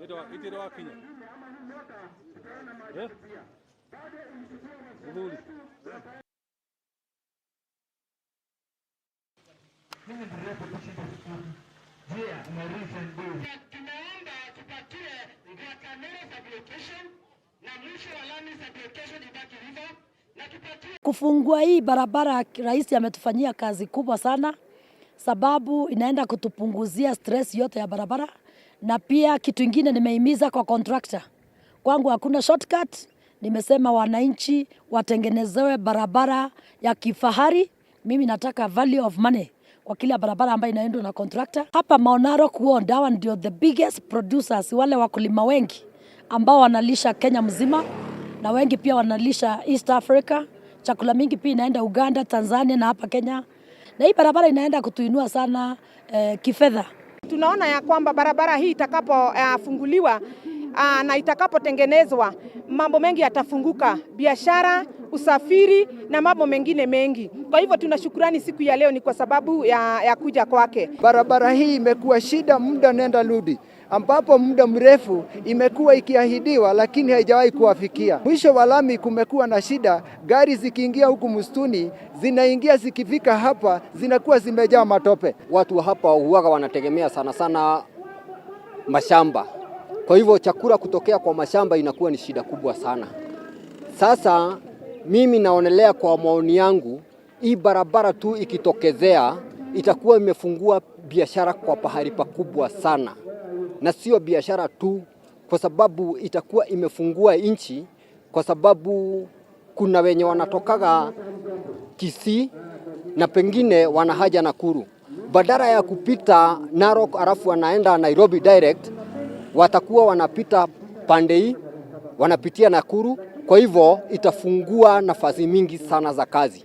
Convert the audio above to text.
Ĩtĩrwo wakinya. Eh? Mũthuri. Tumeomba tupatiwe Ngwatanĩro sublocation na mwisho wa lami sublocation ibaki hivyo na tupatiwe. Kufungua hii barabara, rais ametufanyia kazi kubwa sana, sababu inaenda kutupunguzia stress yote ya barabara. Na pia kitu ingine nimehimiza kwa contractor, kwangu hakuna shortcut. Nimesema wananchi watengenezewe barabara ya kifahari. Mimi nataka value of money kwa kila barabara ambayo inaendwa na contractor. Hapa Mau Narok Ward, hawa ndio the biggest producers, wale wakulima wengi ambao wanalisha Kenya mzima na wengi pia wanalisha East Africa. Chakula mingi pia inaenda Uganda, Tanzania na hapa Kenya, na hii barabara inaenda kutuinua sana kifedha. Tunaona ya kwamba barabara hii itakapofunguliwa na itakapotengenezwa, mambo mengi yatafunguka, biashara, usafiri na mambo mengine mengi. Kwa hivyo tuna shukrani siku ya leo ni kwa sababu ya kuja kwake. Barabara hii imekuwa shida muda nenda rudi, ambapo muda mrefu imekuwa ikiahidiwa lakini haijawahi kuwafikia. Mwisho wa lami kumekuwa na shida, gari zikiingia huku msituni zinaingia, zikifika hapa zinakuwa zimejaa matope. Watu hapa huwaga wanategemea sana sana mashamba, kwa hivyo chakula kutokea kwa mashamba inakuwa ni shida kubwa sana. Sasa mimi naonelea kwa maoni yangu, hii barabara tu ikitokezea itakuwa imefungua biashara kwa pahali pakubwa sana, na sio biashara tu, kwa sababu itakuwa imefungua nchi, kwa sababu kuna wenye wanatokaga Kisii na pengine wana haja Nakuru, badala ya kupita Narok alafu wanaenda Nairobi direct, watakuwa wanapita pande hii, wanapitia Nakuru. Kwa hivyo itafungua nafasi mingi sana za kazi.